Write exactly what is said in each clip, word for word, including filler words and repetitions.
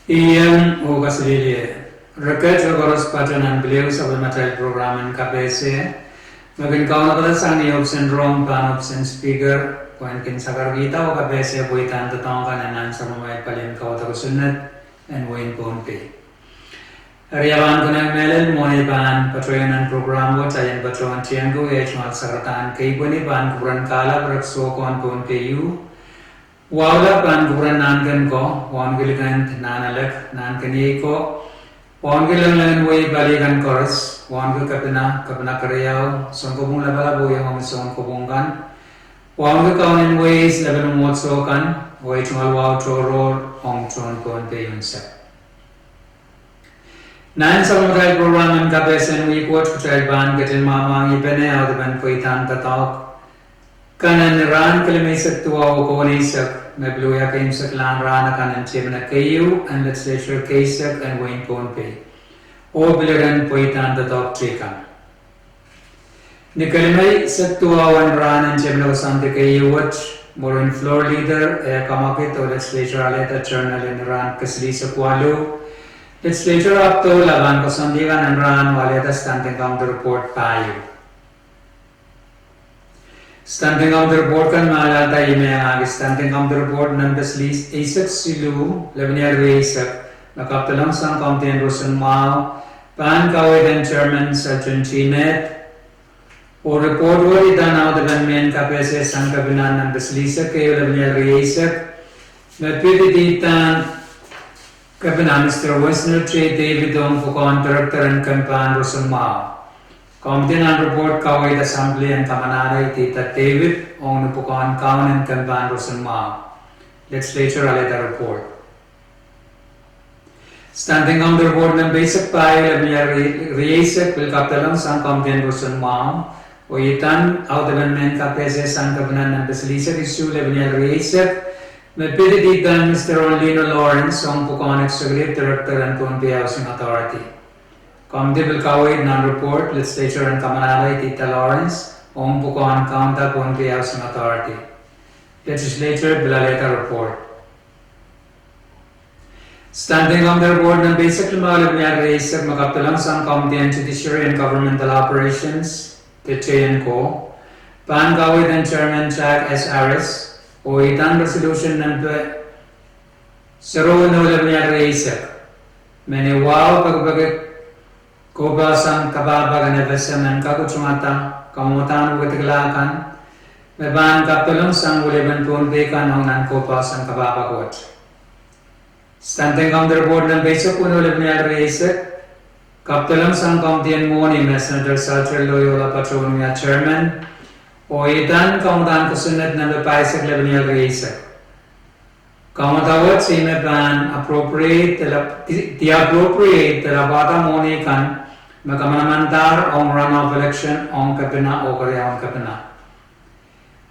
Iang oh kaselehlie. Reket oh koaros patehng nan pil ehu sapwellimatail prokram en kapehse, me kin kaunopada sang ni ohpis en rong pahn ohpis en Speaker, pwehn kin sakarkihda oh kapehse pweidahn doadoahk kan en nan sapwellimatail palien kauwada kosonned en wehin Pohnpei. Eri, I pahn konehng mehlel mwohn ei pahn patohiong nan prokram wet, I en patohwan tiengki, iei tungoal sakaradahn keipweni pahn kupwuren Kahlap, Rek Sohkohn, Pohnpei U. Wahu lap pahn kupwuren Nahnken ko, Wauneki Likend, Nahnalek, Nahnkeniei ko, Wauneki Lenglengen Wehi Pali kan koaros, Wauneki Kepina, Kepina Keriau, Sounkopwung Lapalap oh iengomwi sounkopwung kan, Wauneki Kaunen Wehi Silepen Mwomwohdiso kan, oh ei tungoal wahu tohrohr ong tohn Pohnpei unsek. Nan sapwellimatail prokram en kapehse en wihk wet, kitail pahn ketin mwahmwahngihpene audepen pweidahn doadoahk kan en rahn kilimeisek duwau oh kouneisek, me pil wia keimwseklahn rahn akan en tiepene keieu en Legislature keisek en wehin Pohnpei, oh pil iren pweidahn doadoahk teikan. Ni kilimeisek duwau en rahn en tiepene koasoandi keieu wet, mwurin Floor Leader eh kamwakid oh Legislature alehda journal en rahn kesilihsek waluh, Legislature Abdola pahn koasoandi kan en rahn oh alehda Standing Committee Report pahieu. Standing Committee Report kan me alehda ih me iangahki Standing Committee Report nempe silihs eisek siluh, lepeniel rieisek, me kapedolong sang Committee en Roson Mwahu, pahn kaweid en Chairman Selton T. Neth, oh report wet idahn audepen mehn kapehse sang Kepina nempe silihsek keieu, lepeniel rieisek, me pid ididahn Kepina Mister Winsner J. David ong pwukoahn Director en Kempahn Roson Mwahu. Committee nan report kaweid Assembly en kamanahla idihda David ong ni pwukoahn kaun en Kempahn Roson Mwahu. Legislature alehda report. Standing Committee Report nempe eisek pahieu, lepeniel rieisek, pil kapedolong sang Committee en Roson Mwahu, oh idahn audepen mehn kapehse sang Kepina nempe silihsek isuh, lepeniel rieisek, me pid ididahn Mister Onlino Lawrence ong pwukoahn Executive Director en Pohnpei Housing Authority. Committee pil kaweid nan report Legislature en kamanahla idihda Lawrence ong pwukoahn kaunda Pohnpei Housing Authority. Legislature pil alehda report. Standing Committee Report nempe eisek limau, lepeniel rieisek, me kapedolong sang Committee en Judiciary and Governmental Operations, de Teien Ko, pahn kaweid en Chairman Jack S. Harris, oh idahn resolution nempe sero weneu, lepeniel rieisek, me ni wahu pekipeki kohpahsang kapahpahk en FSM en kak utungada kamwadahn wekidekla kan, me pahn kapedolong sang weliepen Pohnpei kan ong nan kohpahsang kapahpahk wet. Standing Committee Report nempe eisek weneu, lepeniel rieisek, kapedolong sang Committee en Mwohni me Senator Salter Loyola patohwan wia Chairman, oh idahn kamwadahn kosonned nempe pahisek, lepeniel rieisek. Kamwadahn wet ih me pahn appropriate, de appropriate de lapwada mwohni kan me kamanamandahr ong runoff election ong Kepina oh keriaun Kepina.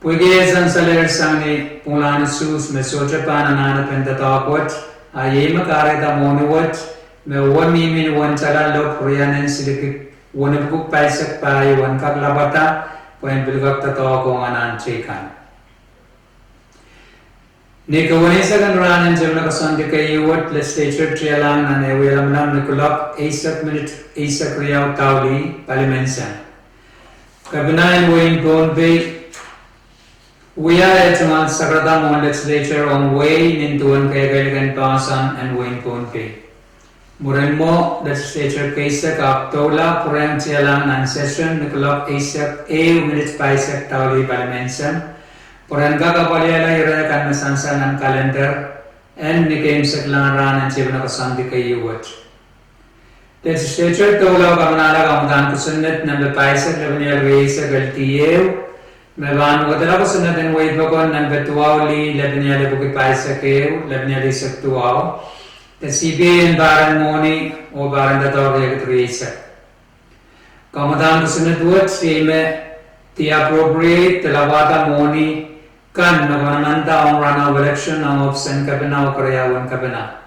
Pwehki e sansalehr sang ni pwungalahn usuhs me sohte pahn anahnepen doadoahk wet, a iei me kahrehda mwohni wet, me uwe mihmi ni uwen tala lop rian en silikid wenepwiki pahisek pahieu, en kak lapwada pwehn pil kak doadoahk ong anahn teikan. Ni keieu en eisek en rahn en tiepene koasoandi keieu wet, Legislature tialahng nan eh wia lamalam ni kulok eisek minit eisek riau daulih palimensen. Kepina en wehin Pohnpei wia eh tungoal sakarada mwohn Legislature ong wehi nin duwen kehkehlik en poahsoan en wehin Pohnpei. Mwurin mwo, Legislature keisek ahpw doula pwurehng tialahng nan session ni kulok eisek ehu minit pahisek daulih palimensen, pwehn kak apwalihala ire kan me sansal nan kalender en ni keimwseklahn rahn en tiepene koasoandi keieu wet. Legislature doula kamanahla kamwadahn kosonned nempe pahisek, lepeniel rieisek, L D U, me pahn wekidala kosonned en wehi pokon nempe duwau lih, lepeniel epwiki pahisek ehu, lepeniel eisek duwau, de CBA en pahr en mwohni oh pahr en doadoahk riekid rieisek. Kamwadahn kosonned wet iei me de appropriate de lapwada mwohni kan me kamanamanda ong runoff election ong ohpis en Kepina oh keriaun Kepina.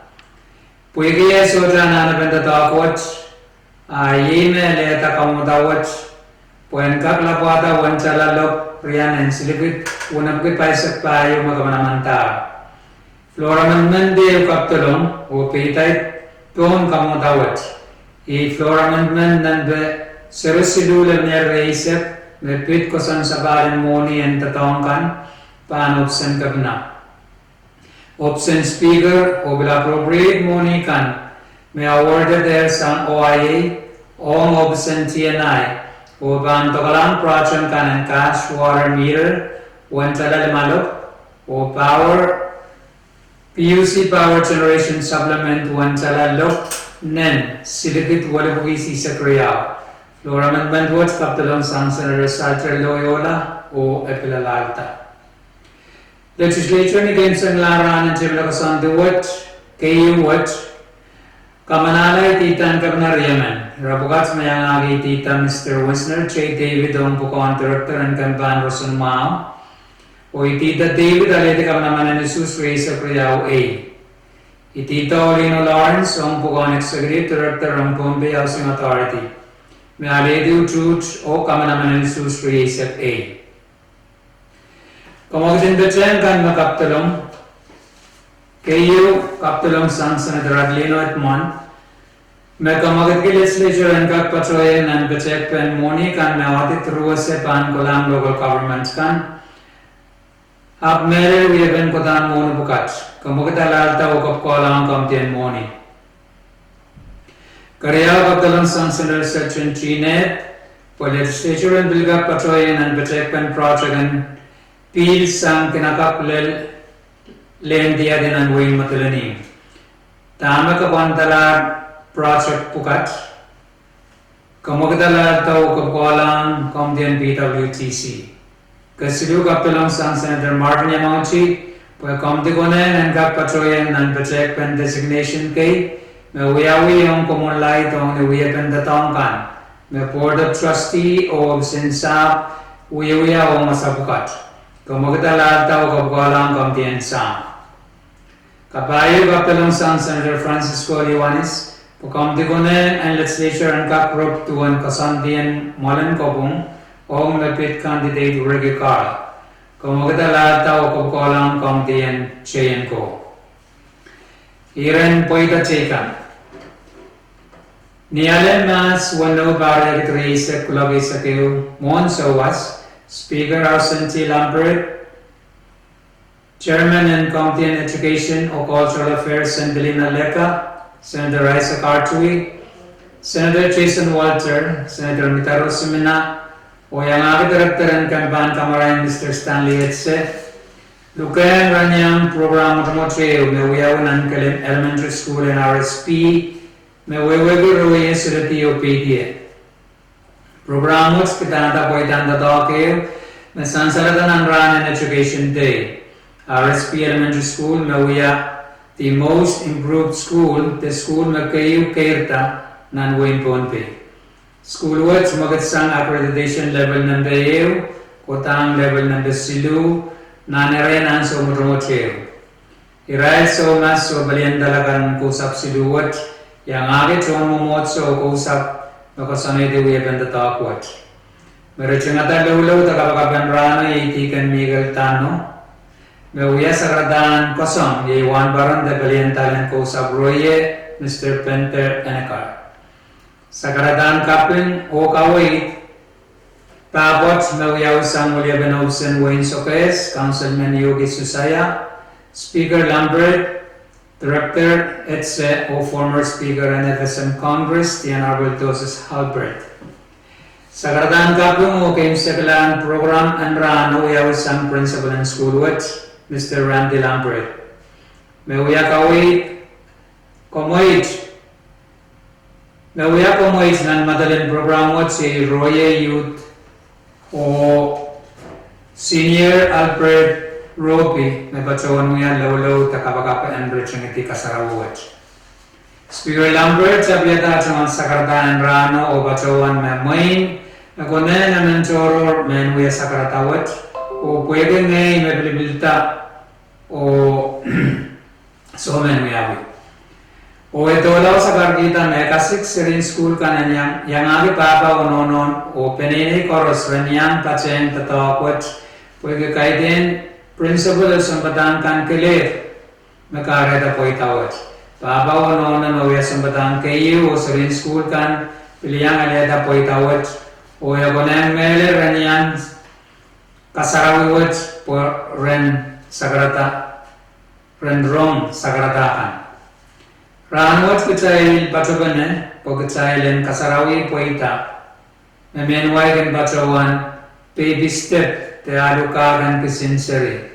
Pwehki e sohte anahnepen doadoahk wet, a iei me alehda kamwadahn wet pwehn kak lapwada uwen tala lop rian en silikid wenepwiki pahisek pahieu me kamanamandahr. Floor amendment ehu kapdolong oh peidait pohn kamwadawet. Ih floor amendment nempe seri siluh lemia rieisek me pid koasoansapahl en mwohni en doadoahk kan pahn ohpis en kepina, ohpis en Speaker oh pil appropriate mwohni kan me awarded sang O I A ong ohpis en T and I oh pahn dokalahng project kan en gas water meter wentala limalop oh power P U C Power Generation Supplement wentala lop nen silikid welipwiki sisek riau. Floor amendment wet kapdolong sang Senator Salter Loyola oh e pil alahlda. Legislature ni keimwseklahn rahn en temene koasoandi wet, keieu wet, kamanahla idihdan kepina riemen. Ire pwukat me iangahki idihda Mister Winsner J David ong pwukoahn Director en kempahn roson mwahu, oh idihda David alehdi kamanamanen isuhs rieisek riau ei. Idihda Olino Lawrence ong pwukoahn Executive Director ong Pohnpei Housing Authority, me alehdi utuht oh kamanamanen isuhs rieisek ei. Kamwekid en petehn kan me kapdolong, keieu kapdolong sang Senator Adelino Edmond, me kamwekidki legislature en kak patohieng nan petehkpen mwohni kan me audit ruwese pahn kolahng local government kan, ahpw mehlel wiepen kodahn mwohni pwukat. Kamwekid alahlda oh kapwukoahlahng komidi en mwohni. Keriau kapdolong sang Senator Sgt. Tenet, pwe legislature en pil kak patohieng nan petehkpen project en pihl sang kin akapw lel lehn diadi nan wehin Madolenihmw. Dahme kapwandalahr project pwukat. Kamwekid alahlda oh kapwukoahlahng komidi en P W T C. Kesiluh kapdolong sang Senator Marvin Yamauchi, pwe komidi konehng en kak patohieng nan petehkpen designation kei me wiawi ong komwolaid ong ni wiepen doadoahk kan me Board of Trustee oh ohpis en sahpw wiewia oh wasa pwukat. Kamwekid alahlda oh kapwukoahlahng komidi en sahpw. Kapahieu kapdolong sang Senator Francisco Ioanis, pwe komidi konehng en legislature en kak rop duwen koasoandi en mwoalen kopwung ong me pid candidate Ricky Carl. Kamwekid alahlda oh kapwukoahlahng komidi en J N C O. Iren pweida teikan. Ni alen Mahs weneu, pahr riekid rieisek, kuloak eisek ehu, mwohn souwas, Speaker Harold C. Lambert, Chairman en Komidi en Education oh Cultural Affairs, Sendelina Lega, Senator Isaac Artui, Senator Jason Walter, Senator Mitaro Simina, oh iangahki Director en kempahn kamarain Mister Stanley Etse, lukehng ren iang program mwotomwot ehu me wiawi nan Kelehn Elementary School en R S P, me wehwehki rohie, sohte oh peidi. Program wet kidada pweida doadoahk ehu me sansalada nan rahn en Education Day. R S P Elementary School me wia the most improved school, de school me keieu keirda nan wehin Pohnpei. School wet mwekidsang accreditation level nempe ehu, kodahng level nempe siluh, nan erein ansou mwotomwot ehu. Irail soumas oh pelian dahla kan kousapw siluh wet iangahki tohn mwomwohdiso oh kousapw me koasoanehdi wiepen doadoahk wet. Me ritingada loulou de kapakap en rahno iei Deacon Michael Tano, me wia sakaradahn koasoan iei wahnpoaron de pelian dahlen kousapw rohie, Mister Penter Enekar. Sakaradahn kaping oh kaweid pahpwet me wiawi sang weliepen ohpis en wehin Sokehs, Councilman Yogi Susaia, Speaker Lambert, Director Etse oh former Speaker en F S M Congress, the Honorable Dosis Halpert. Sakaradahn kaping oh keimwseklahn program en rahno wiawi sang principal en school wet, Mister Randy Lambert, me wia kaweid, komweid, me wia komweid nan medal en program wet iei rohie youth oh Senior Albert Roby me patohwan wia loulou de kapakap en ritingidi kasarawi wet. Speaker Lambert tapihada tungoal sakaradahn en rahno oh patohwan me mwein e konehng emen tohrohr mehn wia sakarada wet, oh pwehki ngehi me pilipilda oh soh mehn wiawi. Oh e dohla sakarkihda me e kasik serihn school kan en iang, iangahki pahpa oh nohno oh peneinei koaros ren iang patehng doadoahk wet, pwehki kaidehn principal oh sounpadahk kan kelehpw me kahrehda pweida wet. Pahpa oh nohno me wia sounpadahk keieu oh serien sukuhl kan pil iang alehda pweida wet, oh e konehng mehlel ren iang kasarawi wet pwe ren sakarada, ren rong sakarada kan. Rahnwet kitail patopene pwe kitail en kasarawi pweida me mehn wai kin patohwan baby step de alu kak en kisin seri.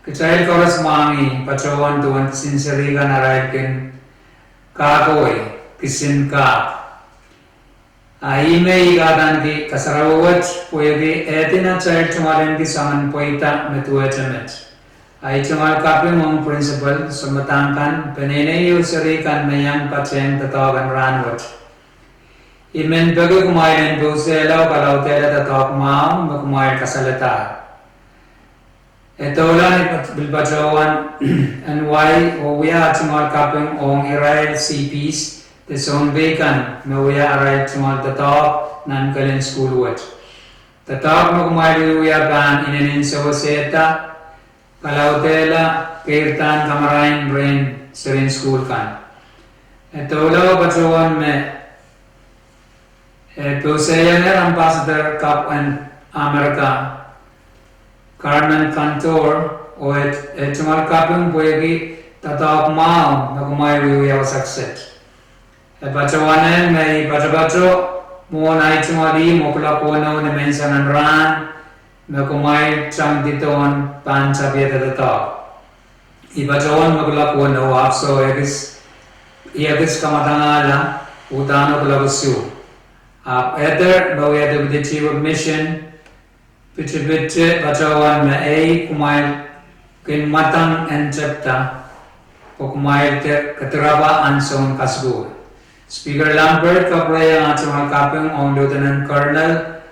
Kitail koaros mwahngih patohwan duwen kisin seri kan arail kin kahkoi kisin kak. A ih me I kadaneki kasarawi wet pwehki ehdi atail tungoal en kisin soangen pweida me duwehte met. Ahi tungoal kaping ong principal, sounpadahk kan, peneinei oh seri kan me iang patehng doadoahk en rahnwet. I men peki kumwail en pousehla oh kalaudehla doadoahk mwahu me kumwail kasalehda. E doulahng I pil patohwan en wai oh wia tungoal kaping ong irail CPs de sounpei kan me wia arail tungoal doadoahk nan kelen sukuhl wet. Doadoahk me kumwail wiewia pahn inenen sewesehda, kalaudehla, keirdahn kamarain rehn serien sukuhl kan. E doula oh patohwan me e pousehiong ambassador kap en Amerika, Carmen Cantor, oh e tungoal kaping pwehki doadoahk mwahu me kumwail wiewia wasa kiset. E patohwanehng me I patopato mwohn ahi tungoal ihmw oh kuloak weneu ni menseng en rahn me kumwail tangdidohn pahn tapiada doadoahk. I patohwan me kuloak weneu, ahpw soh, I ekis kamwadangala uhdahn kuloak isuh. Ahpw Heather me wia deputy chief of mission pitipiti patohwan me ei, kumwail kin mwadang en tepda pwe kumwail de kedirapwa ansoun kasukuhl. Speaker Lambert kapwureiong ah tungoal kaping ong Lieutenant Colonel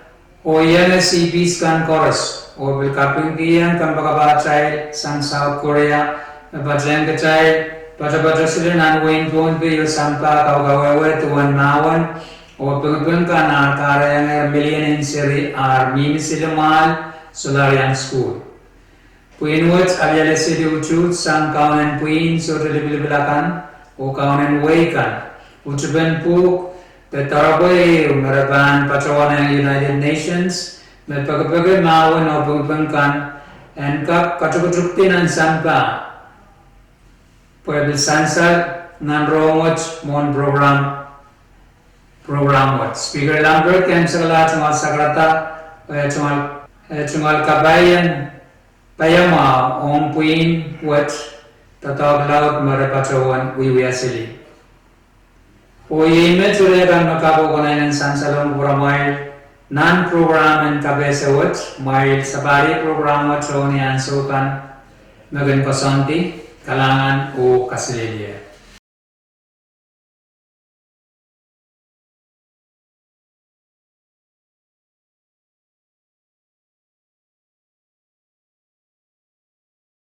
oh ienge CPs kan koaros, oh pil kapingkihong kompoakapahtail sang South Korea me patehng kitail patopato sili nan wehin Pohnpei oh sampah kaukawehwe duwen mahwen oh pingiping kan ar kahrehiong milien en seri ar mihmi sili mwahl solahr iang sukuhl. Pwihn wet aliale seli utuht sang kaun en pwihn sohte lipilipil akan oh kaun en wehi kan, utupen pwuhk de doaropwe ehu me re pahn patohwanehng United Nations me pekipeki mahwen oh pingiping kan en kak katukutukdi nan sampah pwe pil sansal nan rohng wet mwohn program wet. Speaker Lambert kemwseklahng tungoal sakarada, eh, tungoal kapai en paiamwahu ong pwihn wet doadoahk laud me re patohwan wiewia seli. Oh iei met ire kan me kak kokonehng en sansalong kupwuramwail nan program en kapehse wet. Kumwail sapahl program wet tohn ansou kan me kin koasoandi. Kalahngan oh kaselehlie.